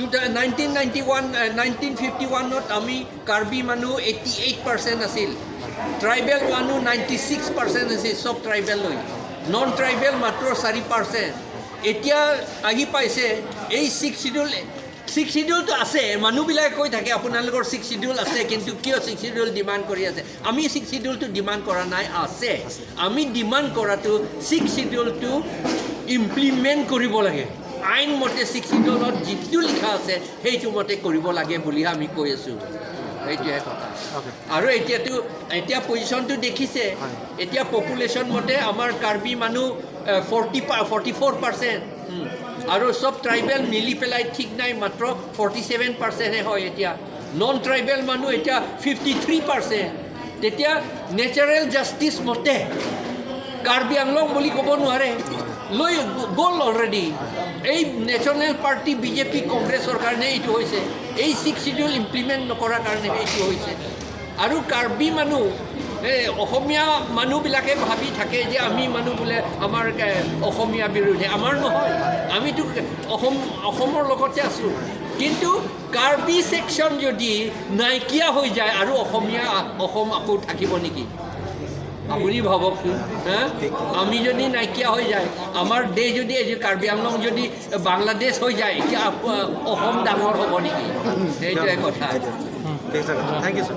1991, 1951ত আমি কাৰ্বি মানুহ 88% আছিল, ট্ৰাইবেল মানুহ 96% আছিল, চব ট্ৰাইবেল লৈ। নন ট্ৰাইবেল মাত্ৰ 4%। এতিয়া আহি পাইছে এই ছিক্স চিডিউল। ছিক্স চিডিউলটো আছে, মানুহবিলাকে কৈ থাকে আপোনালোকৰ ছিক্স চিডিউল আছে, কিন্তু কিয় ছিক্স চিডিউল ডিমাণ্ড কৰি আছে? আমি ছিক্স চিডিউলটো ডিমাণ্ড কৰা নাই, আছে। আমি ডিমাণ্ড কৰাটো ছিক্স চিডিউলটো ইমপ্লিমেণ্ট কৰিব লাগে। আইনমতে ছিক্স চিডিউলত যিটো লিখা আছে, সেইটো মতে কৰিব লাগে বুলিহে আমি কৈ আছোঁ। সেইটোৱে কথা। আৰু এতিয়াতো এতিয়া পজিশ্যনটো দেখিছে। এতিয়া পপুলেশ্যন মতে আমাৰ কাৰ্বি মানুহ 44% আৰু চব ট্ৰাইবেল মিলি পেলাই ঠিক নাই, মাত্ৰ 47%হে হয়। এতিয়া নন ট্ৰাইবেল মানুহ এতিয়া 53%। তেতিয়া নেচাৰেল জাষ্টিছ মতে কাৰ্বি আংলং বুলি ক'ব নোৱাৰে, লৈ গ'ল অলৰেডি। এই নেশ্যনেল পাৰ্টি, বিজেপি, কংগ্ৰেছৰ কাৰণে এইটো হৈছে। এই ছিক্স চিডিউল ইমপ্লিমেণ্ট নকৰাৰ কাৰণে এইটো হৈছে। আৰু কাৰ্বি মানুহ, এই অসমীয়া মানুহবিলাকে ভাবি থাকে যে আমি মানুহ বোলে আমাৰ অসমীয়া বিৰোধী। আমাৰ নহয়, আমিতো অসমৰ লগতে আছোঁ। কিন্তু কাৰ্বি ছেকশ্যন যদি নাইকিয়া হৈ যায় আৰু অসমীয়া অসম আকৌ থাকিব নেকি? আপুনি ভাবকচোন হা। আমি যদি নাইকিয়া হৈ যায়, আমাৰ দেশ যদি, এই যে কাৰ্বি আংলং যদি বাংলাদেশ হৈ যায়, এতিয়া অসম ডাঙৰ হ'ব নেকি? সেইটোৱে কথা। ঠিক আছে, thank U sir.